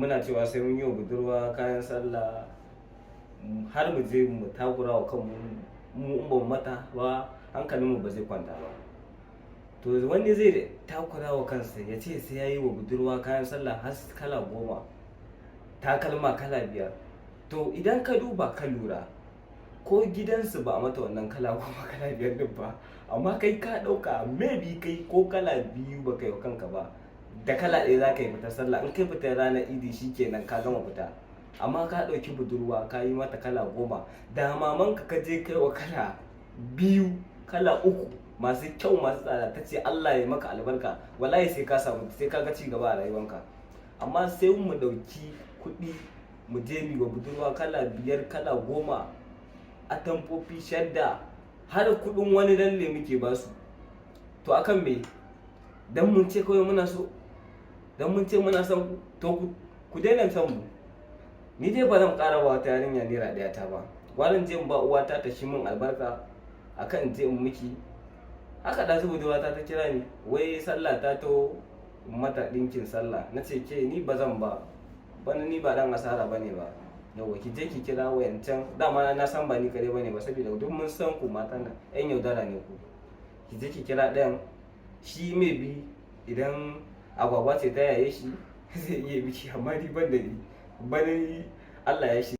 Muna cewa sai mun yi wa budurwa kayan sallah har mu je mu takura wa kanmu. Mu in ba mu mata ba, hankalinmu ba zai kwanta ba. To, wani zai takura wa kansa ya ce sai ya yi wa budurwa kayan sallah har kala 10, takalma kala 5. To, idan ka duba ka lura, ko gidansu ba a mata wannan kala 10, kala 5 din ba, amma kai ka ɗauka, maybe kai ko kala 2 ba kai wa kanka ba, da kala 1 za ka yi fita sallah. In kai fita ranar Idi, shikenan, ka gama fita. Amma ka ɗauki budurwa ka yi mata kala 10. Da mamanka ka je kai wa kala 2, kala 3 masu kyau, masu tsada, ta ce Allah ya maka albarka, wallahi sai ka samu, sai ka ga ci gaba a rayuwanka. Amma sai mu ɗauki kuɗi mu je mu wa budurwa kala 5, kala 10, atamfofi, shadda, har kuɗin wani lalle muke basu. To, akan me? Dan mun ce kawai muna so, dan mun ce muna son ku. To, ku daina son mu. Ni dai ba zan ƙara ba wata yarinya naira 1 ta ba. Gwaran je in ba uwata ta shi min albarka akan je in miki haka. Da budurwata ta kira ni, wai sallah ta to mata ɗinkin sallah. Na ce, ke, ni ba zan ba bana, ni ba dan asara bane ba. Yauwa, ki je ki kira wayancan. Dama na san ba ni kare bane ba, saboda duk mun san ku matan nan yan yaudara ne ku. Ki je ki kira ɗayan shi, mai bi idan agwagwa ce ta yaye shi zai iya biki, amma ni ban da ni bani. Allah ya shi.